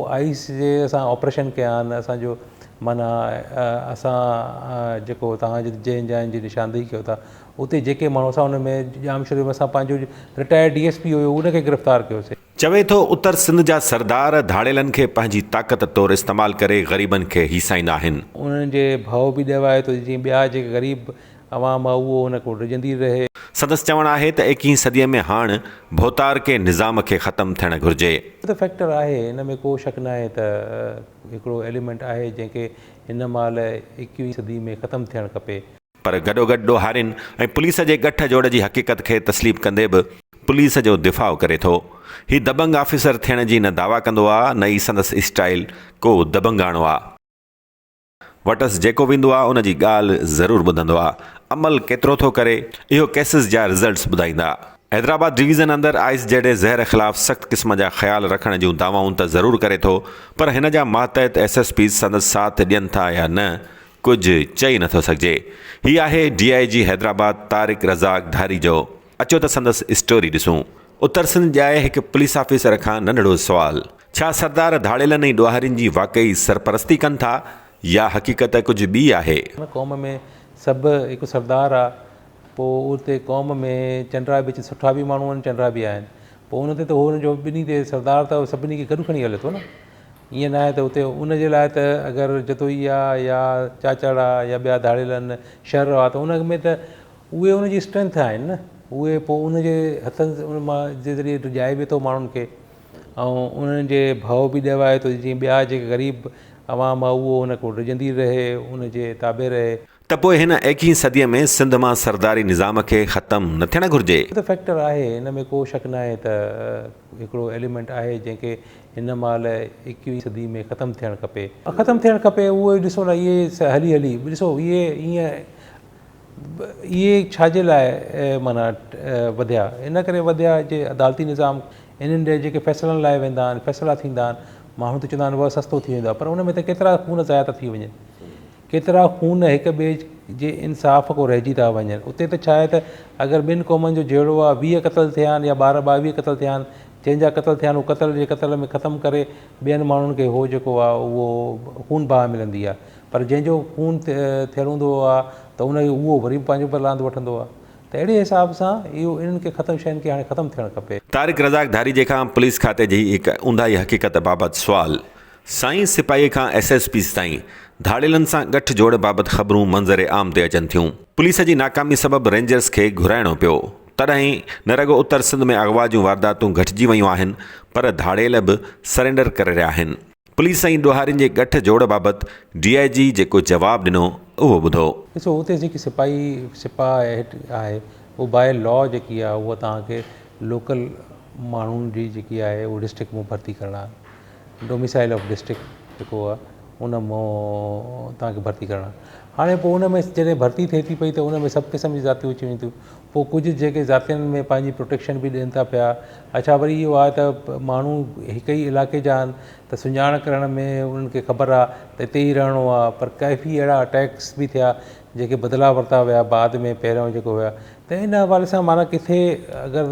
Ice جي اسان operation ڪيا آهن اسان جو معنيٰ اسان جيڪو توهان جي جنهن جاين جي نشاندهي ڪيو ٿا اتي جيڪي ماڻهو اسان ان ۾ ڄامشوري ۾ اسان پنهنجو رٽائرڊ ڊي ايس پي هيو ان کي گرفتار ڪيوسي. چوي ٿو اتر سنڌ جا سردار ڌاڙيلن کي پنهنجي طاقت طور استعمال ڪري غريبن کي هيسائيندا آهن. انهن جي ڀؤ به ڏيوائي ٿو جيئن ٻيا جيڪي غريب عوام آ اهو ان کان ڊڄندي رهي. سندس چوڻ آهي ته ايڪيهين صديء ۾ هاڻ ڀوتارڪي نظام کي ختم ٿيڻ گهرجي. ته فيڪٽر آهي ان ۾ ڪو شڪ ناهي ته هڪڙو ايليمينٽ آهي جنهن کي هن مهل ايڪيهين صدي ۾ ختم ٿيڻ کپي. پر گڏوگڏ ڏوهارين ۽ پوليس جي ڳٺ جوڙ جي حقيقت کي تسليم ڪندي به پوليس جو دفاع ڪري ٿو. هي دبنگ آفيسر ٿيڻ جي نه دعويٰ ڪندو آ نه ئي سندس اسٽائيل ڪو دبنگاڻو آ. وٽس جيڪو ويندو آ ان جي ڳالهه ضرور ٻڌندو آ عمل ڪيترو ٿو ڪري اهو ڪيسز جا رزلٽس ٻڌائيندا. حيدرآباد ڊويزن اندر آئس جهڙي زهر خلاف سخت قسم جا خيال رکڻ جون دعوائون ته ضرور ڪري ٿو پر هن جا ماتحت ايس ايس پيز سندس ساٿ ڏين ٿا يا نه ڪجهه چئي نٿو سگهجي. هي آهي ڊي I جي حيدرآباد طارق رزاق ڌاريجو اچو ته سندس اسٽوري ڏسون. اتر سنڌ ڄائي هڪ پوليس آفيسر کان ننڍڙو سوال. ڇا سردار ڌاڙيلن ۽ ڏوهارين جي واقعي سرپرستي ڪن ٿا يا حقيقت ڪجهه ٻي آهي؟ هن قوم ۾ سڀ هڪ سردار آ پو اتي قوم ۾ چنڊرا به سٺا به ماڻهو آهن چنڊرا به آهن پو ان تي ته هو ان جو ٻنهي تي سردار ته سڀني کي گڏ کڻي هلي ٿو نه ائين ناهي ته اتي ان جي لاء ته اگر جتوئي آ يا چاچڙ آ يا ٻيا ڌاڙيل آهن شھر آ ته ان ۾ ته اهي ان جي اسٽرينٿ آهن نه اهي پو ان جي هٿن مان جي ذريعي ڊڄائي به ٿو ماڻهن کي ۽ انهن جي ڀؤ به ڏيوائي ٿو جيئن ٻيا جيڪي غريب عوام آ اهو ان کان ڊڄندي رهي ان جي تابع رهي. ته پوء هن ايڪيهين صديء ۾ سنڌ مان سرداري نظام کي ختم نه ٿيڻ گهرجي؟ ته فيڪٽر آهي ان ۾ ڪو شڪ ناهي ته هڪڙو ايليمينٽ آهي جنهن کي هن مهل ايڪيهين صدي ۾ ختم ٿيڻ کپي. ختم ٿيڻ کپي اهو ڏسو نه اهي هلي هلي ڏسو اهي ائين اهي ڇا جي لاء معنيٰ وڌيا؟ ان ڪري وڌيا جي عدالتي نظام انهن ڏي جيڪي فيصلن لاء ويندا آهن، فيصلا ٿيندا آهن، ماڻهو ته چوندا آهن اهو سستو ٿي ويندو آهي پر ان ۾ ته ڪيترا خون ضايع ٿا ٿي وڃن، ڪيترا خون هڪ ٻئي جي انصاف کان رهجي ٿا وڃن. اتي ته ڇا آهي ته اگر ٻن قومن جو جهيڙو آهي، 20 قتل ٿيا آهن يا ٻارهن ٻاويهه قتل ٿيا آهن، جنهن جا قتل ٿيا آهن اهو قتل جي قتل ۾ ختم ڪري ٻين ماڻهن کي هو جيڪو آهي اهو خون باهه ملندي آهي. پر جنهن جو خون ٿيل هوندو آهي ته ان کي اهو وري به پنهنجو بلاند وٺندو آهي ته اهڙي حساب سان اهو انهن کي ختم شين کي هاڻي ختم ٿيڻ کپي. طارق رزاق ڌاريجي کان پوليس کاتي جي هڪ اونداهي حقيقت بابت سوال، سائين سپاهي کان ايس ايس پيز تائين ڌاڙيلن سان ڳٺ جوڙ بابت خبرون منظر عام تي اچن ٿيون، پوليس جي ناڪامي سبب رينجرز کي گهرائڻو پيو، تڏهن نه رڳو اتر سنڌ ۾ اغوا جون وارداتون گهٽجي ويون آهن پر ڌاڙيل به سرينڊر ڪري رهيا آهن. پوليس ۽ ڏوهارين جي ڳٺ جوڙ بابت ڊي I جي جيڪو جواب ڏنو اهو ٻڌو. ڏسو اتي جيڪي سپاهي سپاهه هيٺ آهي اهو باء لا جيڪي آهي اها توهان کي لوڪل ماڻهن جي جيڪي آهي اهو ڊسٽرڪٽ مون ڀرتي ڪرڻا آهن ڊوميسائل آف ڊسٽرڪٽ جيڪو آهي ان مون توهان کي ڀرتي ڪرڻا هاڻي پوء ان ۾ جڏهن ڀرتي ٿئي ٿي پئي ته ان ۾ سڀ قسم جي ذاتيون اچي وڃن ٿيون پوء ڪجهه جيڪي ذاتين ۾ پنهنجي پروٽيڪشن به ڏين ٿا پيا. اڇا وري اهو آهي ته ماڻهو هڪ ئي علائقي جا آهن ته سڃاڻ ڪرڻ ۾ انهن کي خبر آهي ته هتي ئي رهڻو آهي پر ڪافي اهڙا اٽيڪس به ٿيا جيڪي بدلا ورتا ويا بعد ۾ پهريون جيڪو هيا ته ان حوالي سان معنيٰ ڪٿي اگر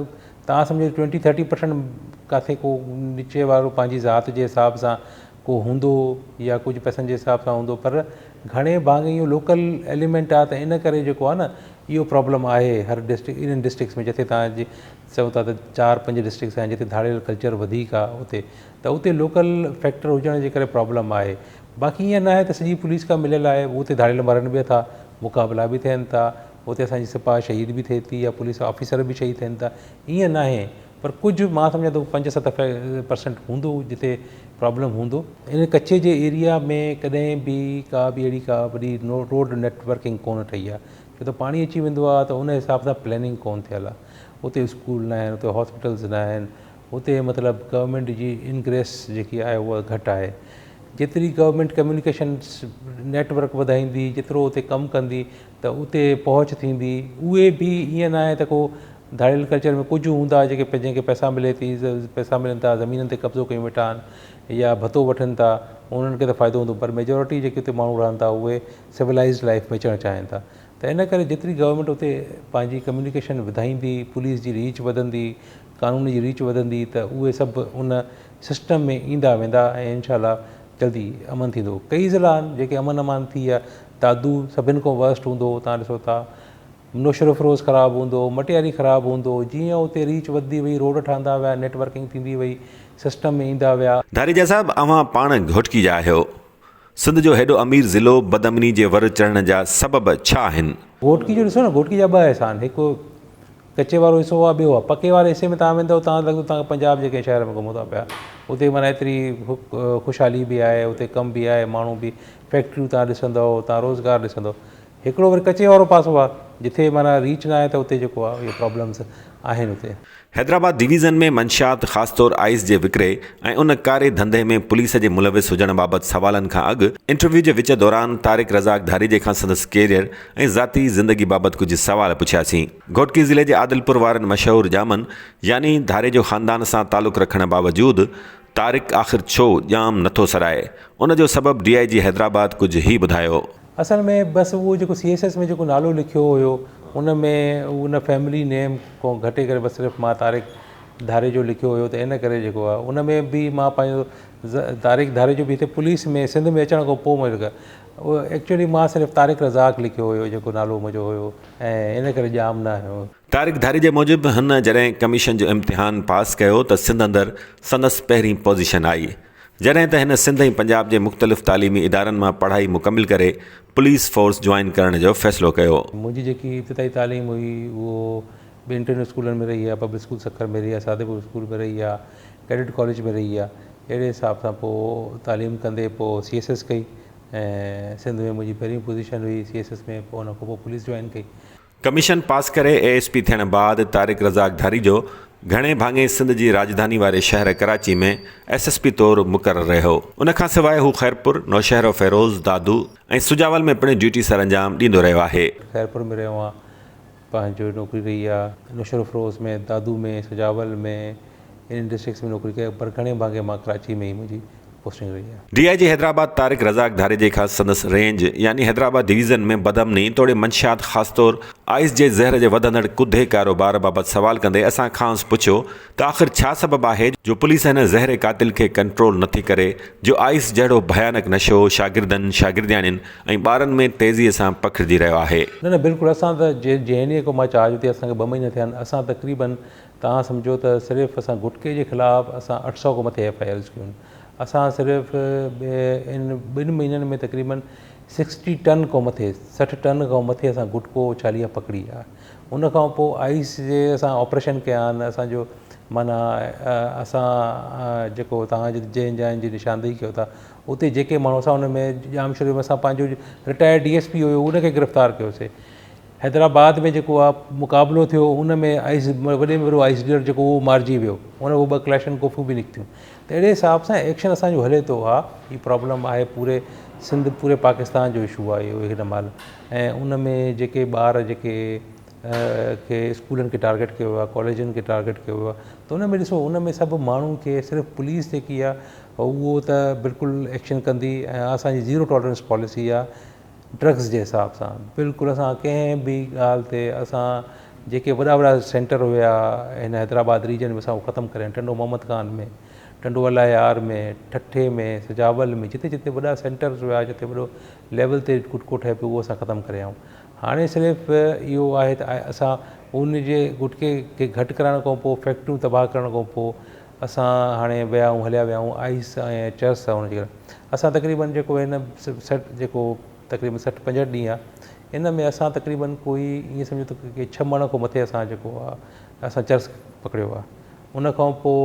توهان سمجهو ٽوئنٽي ٿرٽي پرسنٽ ڪاٿي ڪو نچي وارو پنهنجي ذات جي حساب سان ڪو هوندو يا ڪجهه پئسن جي حساب سان هوندو پر گهڻي ڀاڱي اهو لوڪل ايليمينٽ آهي ته ان ڪري جيڪو آهي نه اهو پرابلم آهي هر ڊسٽرڪٽ انهن ڊسٽرڪٽس ۾ جتي توهان جي چئو ٿا ته چار پنج ڊسٽرڪٽس آهن جتي ڌاڙيل ڪلچر وڌيڪ آهي اتي ته اتي لوڪل فيڪٽر هجڻ جي ڪري پرابلم آهي باقي ائين ناهي ته سڄي پوليس کان مليل آهي اتي ڌاڙيل مرن به ٿا مقابلا به ٿين ٿا اتي اسان جي سپاهه شهيد به ٿئي ٿي يا پوليس آفيسر به شهيد ٿين ٿا ائين ناهي پر ڪجهه مان سمجهان ٿو پنج ست پرسنٽ هوندو جتي پرابلم هوندو. ان ڪچي جي ايريا ۾ ڪڏهن به ڪا به اهڙي ڪا وڏي روڊ نيٽ ورڪنگ ڪونه ٺهي آهي ڇو ته پاڻي اچي ويندو آهي ته ان حساب سان پلاننگ ڪونه ٿيل آهي اتي اسڪول نه آهن اتي هاسپيٽلز نه آهن اتي مطلب گورنمينٽ جي انگريس جيڪي آهي اها گهٽ آهي جيتري گورنمينٽ ڪميونيڪيشن نيٽ ورڪ وڌائيندي جيترو اتي ڪم ڪندي ته اتي پهچ ٿيندي اهي به ائين ناهي ته ڪو ڌاڙيل ڪلچر ۾ ڪجهه هوندا جيڪي جنهن کي پئسا ملي ٿي پئسا ملن ٿا زمينن تي قبضو ڪيون ويٺا آهن يا ڀتو وٺن ٿا انهن کي ته فائدو هوندو پر ميجورٽي جيڪي اتي ماڻهو رهن ٿا اهي سولائزڊ لائف ۾ اچڻ چاهين ٿا ته ان ڪري جيتري گورنمينٽ اتي پنهنجي ڪميونيڪيشن وڌائيندي پوليس جي ريچ وڌندي قانون جي ريچ وڌندي ته اهي سڀ ان سسٽم ۾ ايندا ويندا ۽ انشاء الله جلدي امن ٿيندو. ڪئي ضلعا آهن جيڪي امن امان ٿي ويا، دادو سڀن کان ورسٽ هوندو هو، تان ڏسو ٿا نوشهروفيروز خراب هوندو هو، مٽياري خراب هوندو هو، جيئن اتي ريچ وڌندي وئي، روڊ ٺهندا ويا، نيٽ ورڪنگ ٿيندي وئي، سسٽم ۾ ايندا ويا. ڌاريجا صاحب اوهان پاڻ گهوٽڪي جا آهيو. سنڌ جو هيڏو امير ضلعو بدامني جي ور چڙهڻ جا سبب ڇا آهن؟ گهوٽڪي جو ڏسو نه گهوٽڪي جا ٻه حصا آهن هڪ ڪچي وارو حصو آهي ٻيو آهي پڪي واري حصي ۾ توهان ويندؤ توهان لڳندو توهان پنجاب جي ڪنهن شهر ۾ گهمو ٿا پيا اتي معنيٰ ايتري خوشحالي به آهي اتي ڪم به آهي ماڻهو به فيڪٽريون توهان ڏسندؤ توهان روزگار ڏسندؤ هڪڙو وري ڪچي وارو پاسو آهي جتي معنيٰ ريچ نه آهي ته اتي جيڪو آهي اهي پرابلمس آهن اتي. حيدرآباد ڊويزن ۾ منشيات خاص طور آئيس جي وڪري ۽ ان ڪاري ڌنڌي ۾ پوليس جي ملوث هجڻ بابت سوالن کان اڳ انٽرويو جي وچ دوران طارق رزاق ڌاريجي کان سندس ڪيريئر ۽ ذاتي زندگي بابت ڪجهه سوال پڇياسين. گهوٽڪي ضلعي جي عادلپور وارن مشهور ڄامن يعني ڌاريجو خاندان سان تعلق رکڻ باوجود طارق آخر ڇو ڄام نٿو سڏائي ان جو سبب ڊي I جي حيدرآباد ڪجهه هي ٻڌايو. اصل ۾ بس اهو جيڪو سي ايس ايس ۾ جيڪو نالو لکيو هيو ان ۾ ان فيملي نيم کان گهٽي ڪري بس صرف مان طارق ڌاريجو لکيو هيو ته ان ڪري جيڪو آهي ان ۾ به مان پنهنجو طارق ڌاريجو به هتي پوليس ۾ سنڌ ۾ اچڻ کان پوء مون ايڪچولي مان صرف طارق رزاق لکيو هيو جيڪو نالو منهنجو هيو ۽ ان ڪري ڄام نه هيو. طارق ڌاريجي موجب هن جڏهن ڪميشن جو امتحان پاس ڪيو ته سنڌ اندر سندس پهرين پوزيشن آئي جڏهن ته هن سنڌ ۽ پنجاب جي مختلف تعليمي ادارن مان پڙهائي مڪمل ڪري پوليس فورس جوائن ڪرڻ جو فيصلو ڪيو. منهنجي جيڪي ابتدائي تعليم هئي اهو ٻن ٽن اسڪولن ۾ رهي آهي، پبلڪ اسڪول سکر ۾ رهي آهي، صادق اسڪول ۾ رهي آهي، ڪيڊٽ ڪاليج ۾ رهي آهي. اهڙي حساب سان پوء تعليم ڪندي پوء سي ايس ايس ڪئي ۽ سنڌ ۾ منهنجي پهرين پوزيشن هئي سي ايس ايس ۾ پوء ان کان پوء پوليس جوائن ڪئي. ڪميشن پاس ڪري اي ايس پي ٿيڻ بعد طارق رزاق ڌاريجو گهڻي ڀاڱي سنڌ جي راڄڌاني واري شهر ڪراچي ۾ ايس ايس پي طور مقرر رهيو. ان کان سواء هو خيرپور، نوشهروفيروز، دادو ۽ سجاول ۾ پڻ ڊيوٽي سرانجام ڏيندو رهيو آهي. خيرپور ۾ رهيو آهيان، پنهنجو نوڪري رهي آهي نوشهروفيروز ۾، دادو ۾، سجاول ۾، انهن ڊسٽرڪٽس ۾ نوڪري ڪئي پر گهڻي ڀاڱي مان ڪراچي ۾ ئي منهنجي پوسٽنگ رهي آهي. ڊي I جي حيدرآباد طارق رزاق ڌاريجي کان سندس رينج يعني حيدرآباد ڊويزن ۾ بدامني توڙي منشيات خاص طور آئس جي زهر جي وڌندڙ ڪڌي ڪاروبار بابت سوال ڪندي اسان کانئس پڇيو ته آخر ڇا سبب آهي جو پوليس هن زهر قاتل کي ڪنٽرول نٿي ڪري جو آئس جهڙو ڀيانڪ نشو شاگردن، شاگردياڻين ۽ ٻارن ۾ تيزي سان پکڙجي رهيو آهي. نه نه بلڪل اسان ته جنهن ڏينهن کان مان چارج ورتي اسان کي ٻه مهينا ٿيا آهن اسان تقريبن توهان سمجهو ته صرف اسان گٽڪي جي خلاف اسان 800 کان مٿي ايف I آرز ڪيون اسان صرف ان ٻن مهينن ۾ تقريبن سڪسٽي ٽن کان مٿي 60 ٽن کان مٿي اسان گٽڪو ڇاليا پڪڙي آ ان کان پوء آئيس جي اسان آپريشن ڪيا آهن اسان جو معنيٰ اسان جيڪو توهان جي جنهن جاين جي نشاندهي ڪيو ٿا اتي جيڪي ماڻهو اسان ان ۾ ڄامشوري ۾ اسان پنهنجو رٽائرڊ ڊي ايس پي هيو ان کي گرفتار ڪيوسي حيدرآباد ۾ جيڪو آ مقابلو ٿيو ان ۾ آئس وڏي ۾ وڏو آئس ڊيلر جيڪو اهو مارجي ويو ان کان ٻه ڪلاشن ڪوفون به نڪتيون ته اهڙي حساب سان ايڪشن اسان جو هلي ٿو ها هي پرابلم آهي پوري سنڌ پوري پاڪستان جو اشو آهي اهو هن مهل ۽ ان ۾ جيڪي ٻار جيڪي کي اسڪولن کي ٽارگيٽ ڪيو ويو آهي ڪاليجن کي ٽارگيٽ ڪيو ويو آهي ته ان ۾ ڏسو ان ۾ سڀ ماڻهن کي صرف پوليس جيڪي آهي اهو ته بلڪل ايڪشن ڪندي ۽ اسان جي زيرو ٽالرنس پاليسي آهي ڊرگس جي حساب سان بلڪل اسان ڪنهن به ڳالهه تي اسان جيڪي وڏا وڏا سينٽر هيا هن حيدرآباد ريجن ۾ اسان اهو ختم ڪري ٽنڊو محمد خان ۾ ٽنڊو الله يار ۾ ٺٽي ۾ سجاول ۾ جتي جتي وڏا سينٽرز هيا جتي وڏو ليول تي گٽڪو ٺهي پيو اهو اسان ختم ڪري آيا آهيون هاڻي صرف اهو آهي ته اسان ان جي گٽڪي کي گهٽ ڪرائڻ کان پوء فيڪٽريون تباهه ڪرڻ کان پوء اسان هاڻي ويا آهيون هليا ويا آهيون آئيس ۽ چرس ان جي ڪري اسان تقريبن جيڪو هن سيٽ جيڪو تقريبن 60 65 ڏينهن آهي ان ۾ اسان تقريبن ڪوئي ائين سمجهو ته ڪي ڇهه مڻ کان مٿي اسان جيڪو آهي اسان چرس پڪڙيو آهي ان کان پوء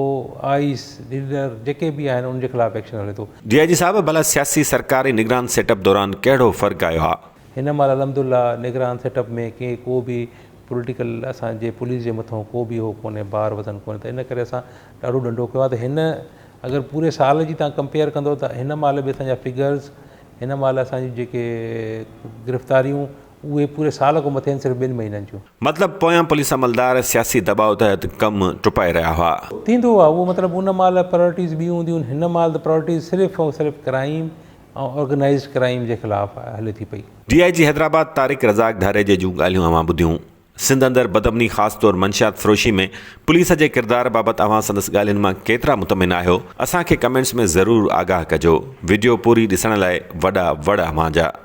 آئيس ڊيلر جيڪي به آهن ان جي خلاف ايڪشن هلي ٿو. ڊي I جي صاحب ڀلا سياسي سرڪار ۽ نگران سيٽ اپ دوران ڪهڙو فرق آيو آ؟ هن مهل الحمدالله نگران سيٽ اپ ۾ ڪي ڪو به پوليٽيڪل اسان جي پوليس جي مٿان ڪو به هو ڪونهي بار وزن ڪونهي ته ان ڪري اسان ڏاڍو ڏنڊو ڪيو آهي ته هن اگر پوري سال جي تان ڪمپيئر ڪندو ته هن مهل به اسان جا فگرز هن مهل اسان جون جيڪي گرفتاريون اهي پوري سال کان مٿي آهن صرف ٻن مهينن جون. مطلب پويان پوليس عملدار سياسي دٻاء تحت ڪم ٽپائي رهيا هئا. ٿيندو آهي اهو مطلب ان مهل پرائرٽيز ٻيون هونديون آهن هن مهل ته پرائرٽيز صرف ۽ صرف ڪرائيم ۽ آرگنائيزڊ ڪرائيم جي خلاف هلي ٿي پئي. ڊي I جي حيدرآباد طارق رزاق ڌاريجي جون ڳالهيون اوهان ٻڌيون. سنڌ اندر بدامني خاص طور منشيات فروشي ۾ پوليس جي ڪردار بابت اوهان سندس ڳالهين مان ڪيترا مطمئن آهيو اسان کي ڪمينٽس ۾ ضرور آگاهه ڪجو وڊيو پوري ڏسڻ لاء وڏا وڙ اوهان جا.